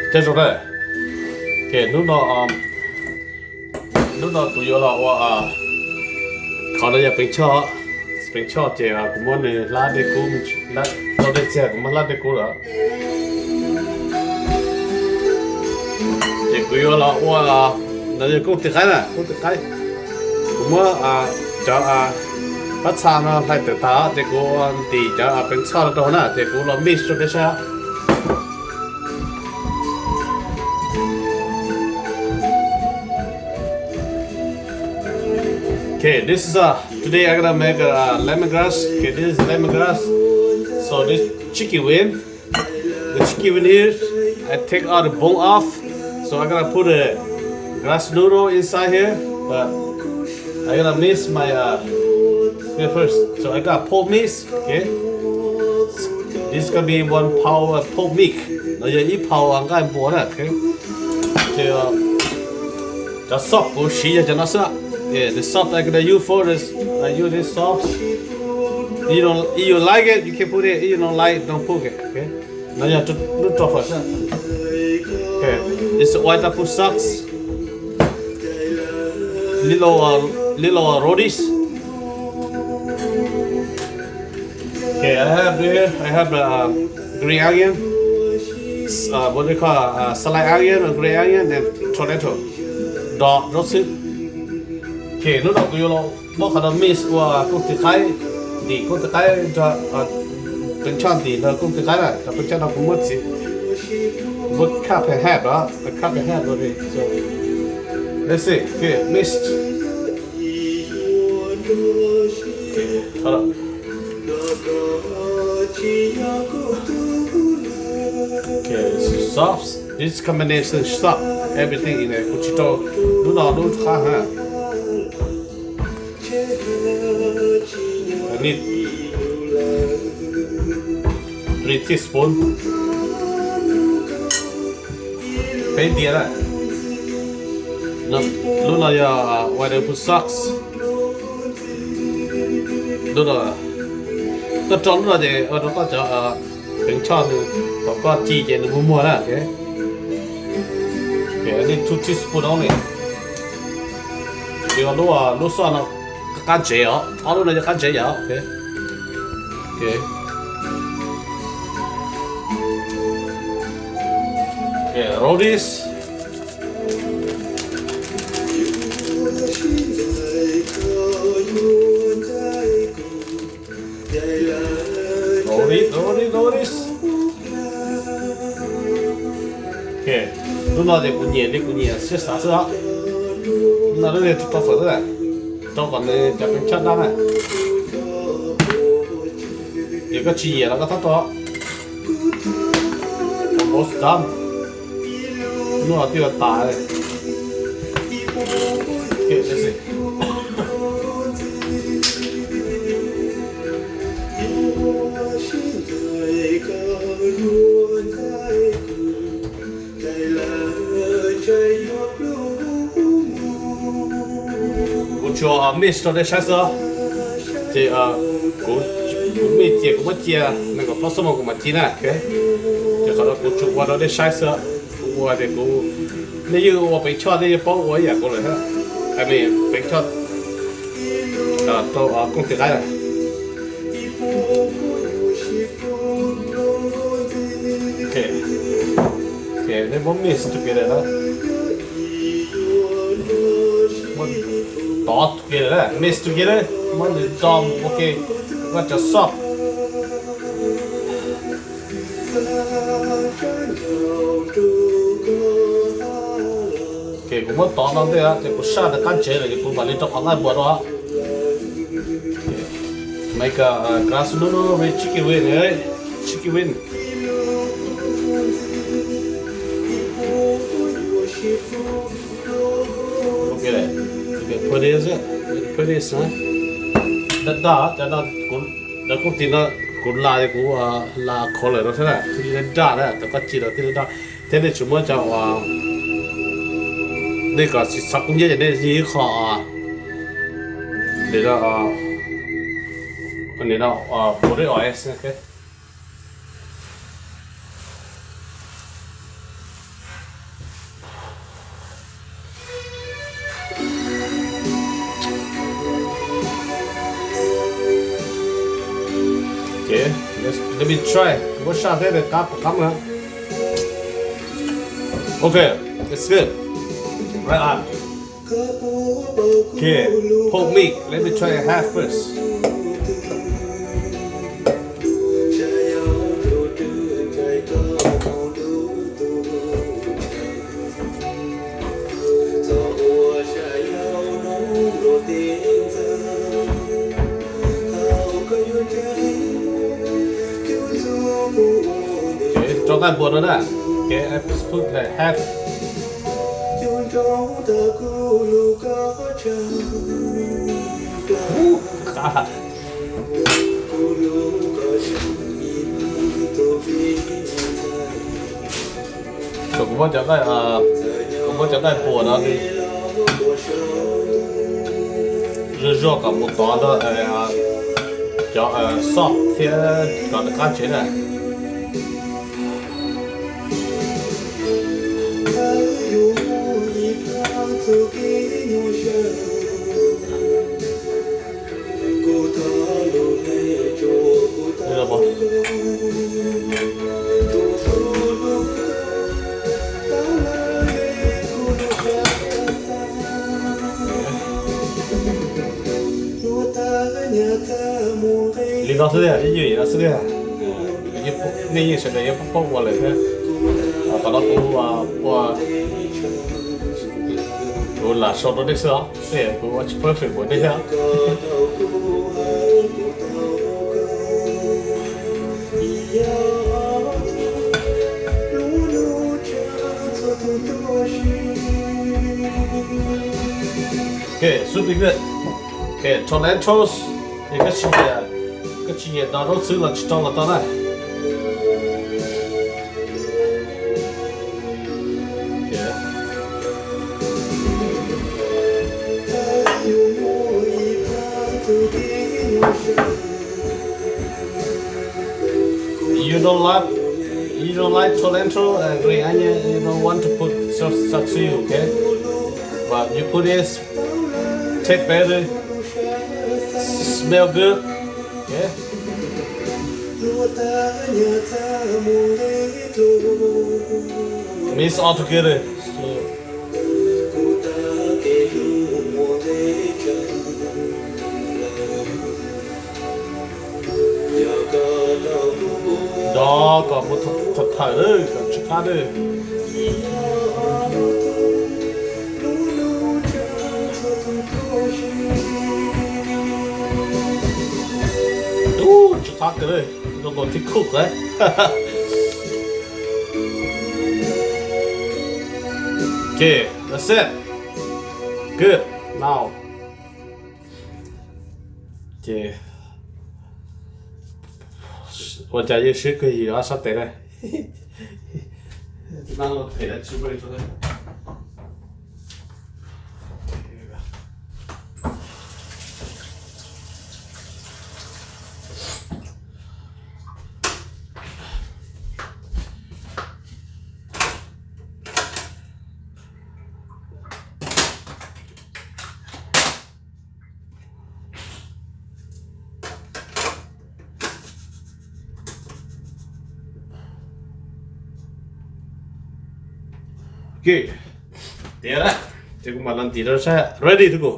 Cov zoo na, hnub no, hnub no kuv yuav los ua, qhov no yog peev choj, peev choj ces kuv muab nws hlab dej kub, tau dej txiag kuv muab hlab dej kub lawm. Ces kuv yuav los ua, no yog koob tis qaib na, koob tis qaib. Kuv muab cov pab txha no hlais tawm tag ces kuv ua ntim cov peev choj no rau na ces kuv los mix rau peb saib. Okay, this is uh today I'm gonna make a uh, lemongrass. Okay, this is lemongrass. So this chicken wing, the chicken wing here, I take all the bone off. So I'm gonna put a grass noodle inside here, but I'm gonna mix my uh here first. So I got pork mix. Okay, this is gonna be one pound uh, pork meat. No yog ib pound nqaij npua na. Okay, ces cov sauce kuv siv yog cov no xwb. Yeah, the sauce I'm gonna use for this, I use this sauce. You don't, if you like it, you can put it. If you don't like it, don't put it. Okay. No yog lub rau phom xwb. Okay. It's white apple sauce. Little, uh, little uh, radish. Okay, I have here, I have uh, green onion, uh, what do you call, uh, sliced onion, or green onion, and tomato. Dov zaub xwb. Okay, hnub no kuv yuav los muab qhov no mix ua koob tis qaib, ntim koob tis qaib nrog, peev choj ntim nrog koob tis qaib na, cov peev choj no kuv muab txiv, kuv muab cut in half os, cut in half. Okay, so let's see, okay, mix. Okay, sauce, this combination sauce, everything in there, kuv tsis rau, lub no lub qab ha. I need three teaspoon. Peb diav na. Lub no yog white apple sauce. Lub no, koj rau lub no ces ua rau koj cov peev choj nws, thaum koj ci ces nws muag muag na. Okay, I need two teaspoon only. Ces lub, lub sauce no qab ntsev os, ob lub no yog qab ntsev yom. Okay, roll this. Roll it, roll it, roll it. Okay, lub no ces kuv nyiam li kuv nyiam siab xav xwb os. Lub no lub no rau phom xwb, rau kom nws cov peev choj dab na. Ces koj tsis nyiam los koj txhob rau. Almost done. Lub no twb yuav tas li. Okay, let's see. Kuv tsuas mix rau nej saib xwb. Ces kuv, kuv mix ces kuv muab cia nees nkaum plaub xuab moos kuv mam ci na. Ces qhov no kuv tsuas ua rau nej saib xwb. Kuv ua ces kuv, nej yeej ua peev choj nej yeej paub ua ib yam kuv lawm thiab. I mean peev choj rau koob tis qaib na. Okay, nej muab mix together na. Muab tov together na, mix together, muab nws do mus ua ke, koj cov sauce. Okay, kuv muab tov no ntej ces kuv saj ntawm qab ntsev lawm ces kuv mam li rau qhov nqaij npua rau. Make a grass noodle with chicken wing, eh? Chicken wing. Okay, put this, put this, daj daj, cov no kuv, cov koob tis no kuv la, kuv la khov lawm no thiab na, thiaj li daj na, cov koj ci los thiaj li daj. Thiab nej tsis muab cov uas nej kom tsis txhob kub hnyiab ces nej yig ib qho, nim no, nim no, put it on, okay. Let me try. Kuv muab saj thiab qab puas qab na. Okay, it's good. Right on. Okay, pork meat. Let me try half first. Rau nqaij npua no na. Okay, I just put like half. Kuv muab cov nqaij, kuv muab cov nqaij npua no zuaj zuaj kom mus tod rau cov xoj thiab kom nws qab tsev na. Li no xwb tiag, ib yam li no xwb tiag. Nej yeej sawv daws yeej paub ua lawm thiab. Qhov no kuv ua, kuv lam sau rau nej xwb os, kuv ua tsis perfect ua nej thiab. Okay, should be good. Okay, tomatoes. Koj tsis nyiam, koj tsis nyiam no rau xwb los tsis rau los tau na. You don't like, you don't like cilantro and green onion, you don't want to put, so it's up to you, okay? But you put this, taste better, smell good, okay? Mix all together. So, do kom mus thawm thawm, kom tsis qab. Tub, tsis qab kawg, zoo nkaus thiab khuj qab. Okay, that's it. Good. Now. Ces ua cas yeej swb kiag yim ob sab tes na. Okay, tiav lawm, ces kuv mam los ntim rau saib. Ready to go.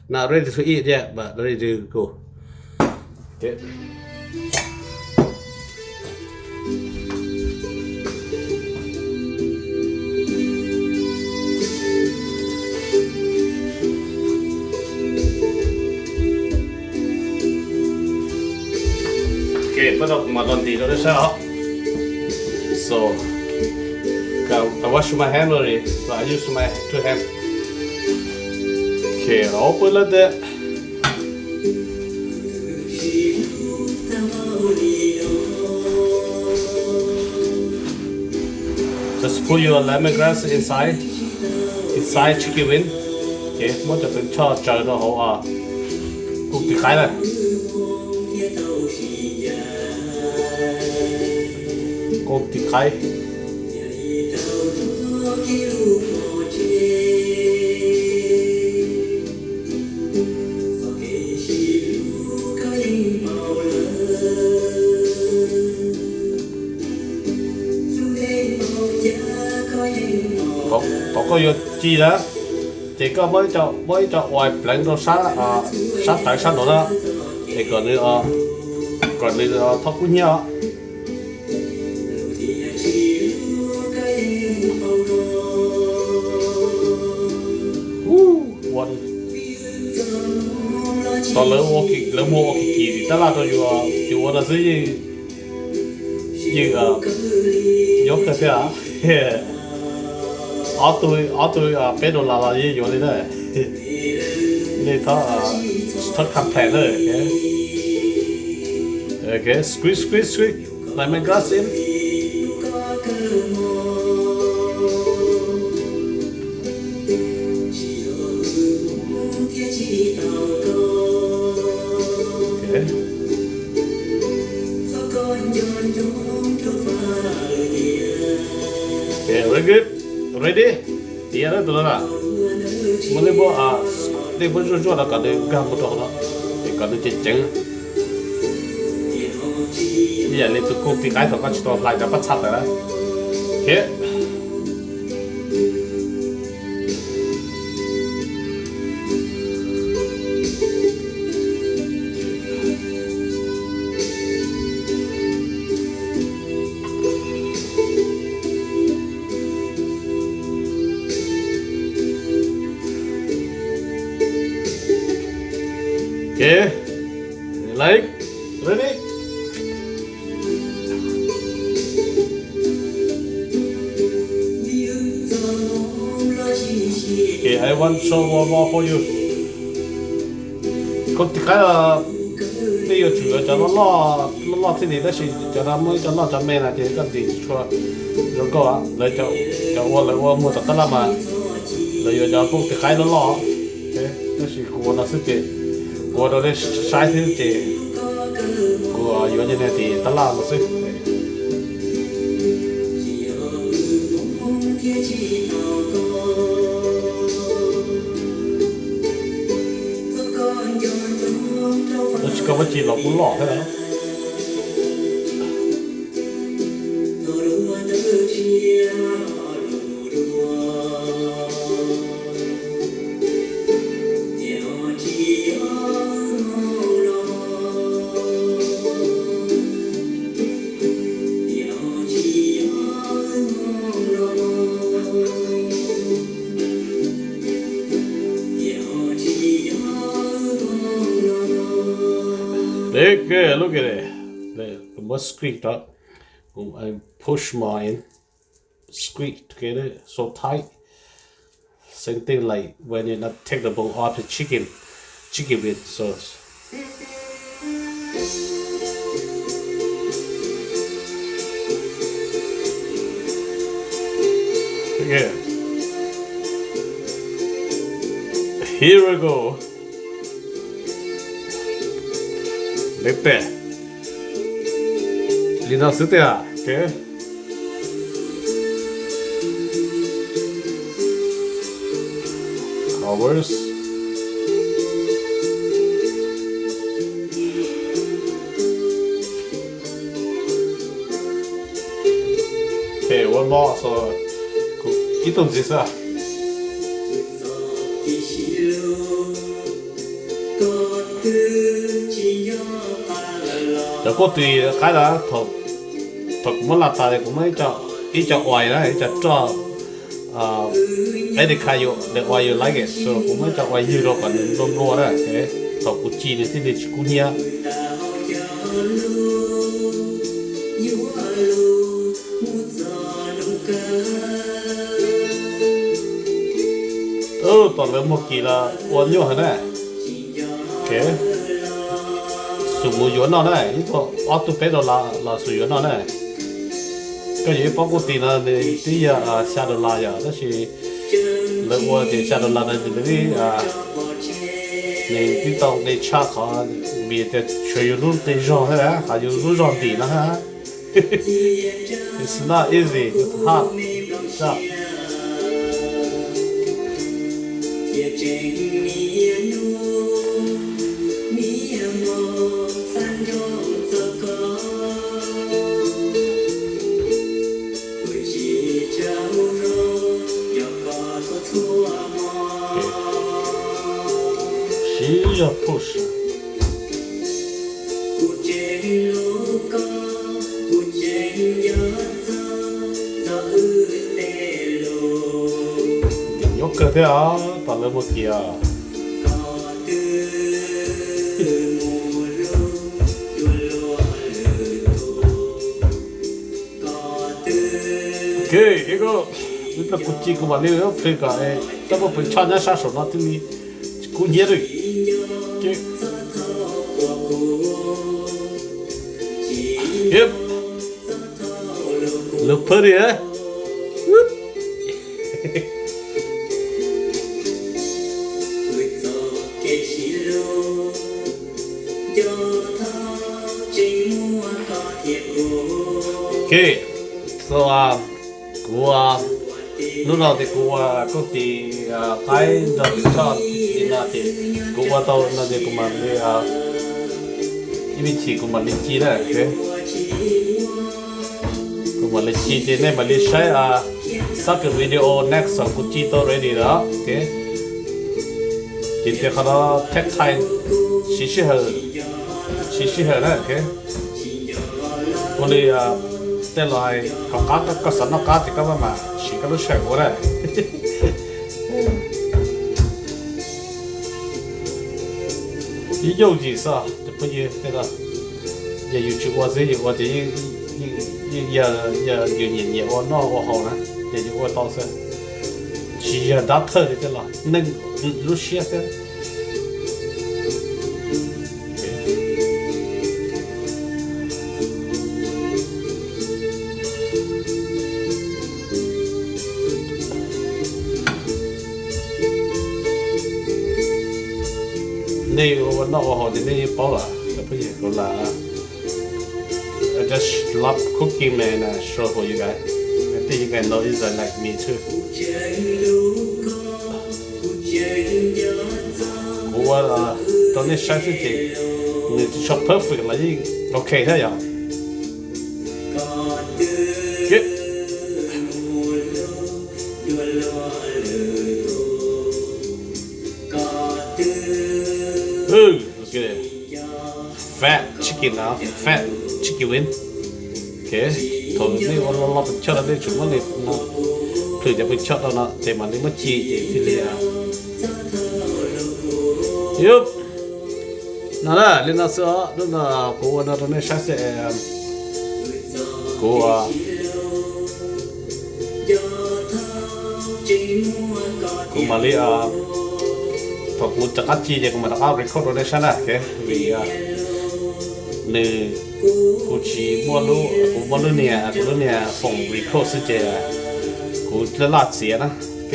Now ready to eat yet, but ready to go. Okay. Okay, bắt đầu kuv mam los ntim rau nej saib os. So, I wash my hand already, so I use my two hands. Okay, open like that. Just put your lemongrass inside, inside chicken wing. Okay, muab cov peev choj tsaws rau hauv kooj tis qaib na. Kooj tis qaib. Thaum koj yuav ci na, ces koj muab ib co uas pleev rau sab tawv sab nraud na, es kom nws, kom nws thauj kub hnyiab. Tau lawv, lawv muag ua kim kim tab laj rau yus, yus ua no xwb yeej, yeej nyob kawg thiab. Ob tug, ob tug peb dollar los yeej yuav li na. Nej txhob, txhob complain na. Ok, squeeze, squeeze, squeeze. Like my glass in. Ok. Ok, very good. Ready? Tiav na tus no na. Muab nej muab, nej muab zuaj zuaj no kom nws nkag mus rau hauv no, es kom nws ceev ceev. Ib yam li tus kooj tis qaib thaum koj tsis tau hlais cov paj txhab ntawd na. Ok. Ok, like, ready? Ok, I want show one more for you. Kooj tis qaib, nej yuav tsum yuav cov loj loj, loj loj thiaj li, tab sis cov no muaj ib co loj cov me no ces koj ntim tsis tshua zoo nkauj. Lawv cov ua, lawv ua muag tom tab laj mas lawv yuav cov kooj tis qaib loj loj. Tab sis kuv ua no xwb ces kuv ua rau nej saib xwb ces kuv yuav cov niag tim tab laj no xwb. Tab sis koj muab ci los kuj loj thiab. Look at it. Muab squeeze rau, push more in, squeeze together so tight. Same thing like when you not take the bone off the chicken, chicken wing. So okay, here we go. Li tes, li no xwb tiag. Okay. Covers. Okay, one more, so ib tug ntxiv xwb. Cov kooj tis qaib na, thaum kuv muab hlais tas kuv muab ib co uas na, ib co roj Edica, you, the way you like it, so kuv muab ib co uas ywg rau kom nws nplua nplua na, thaum kuv ci nws thiaj li tsis kub hnyiab. Tom lawv muag kim los ua nyuaj heev na. Ok, xum mus yuav noj na, ib tug ob tug peb dollar los xum yuav noj na. Koj yuav ib pob kooj tis no nws twb yog xya dollar yom, tab sis lawv ua ces xya dollar no ces nws twb, nws twb tau nqi tshaj qhov vim tias tshuav yus lub nqi zog thiab na, qhov yus lub zog ntim no thiab. It's not easy, it's hard job. Yog push. Nyob kawg thiab os, tom lawv muag kiag. Ok, ib pliag kuv ci kuv mam li qhia kom koj puas pom choj nyob sab saum no thiaj li kub hnyiab lawm. Lawv pheej li. Ok, so kuv hnub no ces kuv ua koj tis qaib nrog tus choj li no ces kuv ua tau no ces kuv mam li, ib me chim kuv mam li ci na. Kuv mam li ci ces nej mam li saib xab kis video next uas kuv ci tau ready lawm. Ces tias qhov no take time, siv sij hawm, siv sij hawm na. Ua li tej laus hais, haus qab koj xav noj qab ces koj maj mam siv koj lub sij hawm ua na. Yooj yim xwb os cov phooj ywg. Tej no yog yus tsis ua xwb, yus ua ces yeej yog yus nyiam nyiam ua noj ua haus na, ces yus ua tau xwb. Tsis yog dab thawj li tej los, neeg lub siab xwb. Nej ua noj ua haus ces nej yeej paub lawm, cov phooj ywg, kuv lam, I just love cooking, man, and show for you guys. I think you guys know it's like me too. Kuv ua rau nej saib xwb ces nws tsis tshua perfect los yeej ok thiab yom. Fat chicken, fat chicken wing. Ok, thaum nej ua loj loj pes choj rau nej tsum muab li no, plhws cov pes choj rau no ces mam li muab ci ces thiaj li. Yup, no na, li no xwb os. Hnub no kuv ua no rau nej saib xwb. Kuv, kuv mam li, thaum kuv rov qab ci ces kuv mam rov qab record rau nej saib na. Ok, vim nws, kuv tsis muaj lub, kuv muaj lub niag, kuv lub niag foom record xwb ces kuv laj laj txiav na. Ok,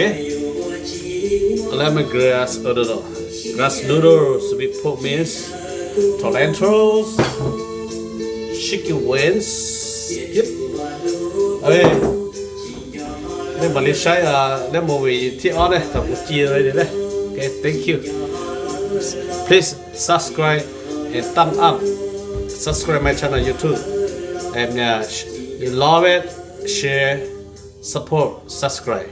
lemon grass, grass noodles, sweet pork mince, tomatoes, chicken wings. Nej mam li saib lub movie thib ob ne, thaum kuv ci li ne. Ok, thank you. Please subscribe and thumb up. Subscribe my channel YouTube. And, uh, sh-, you love it, share, support, subscribe.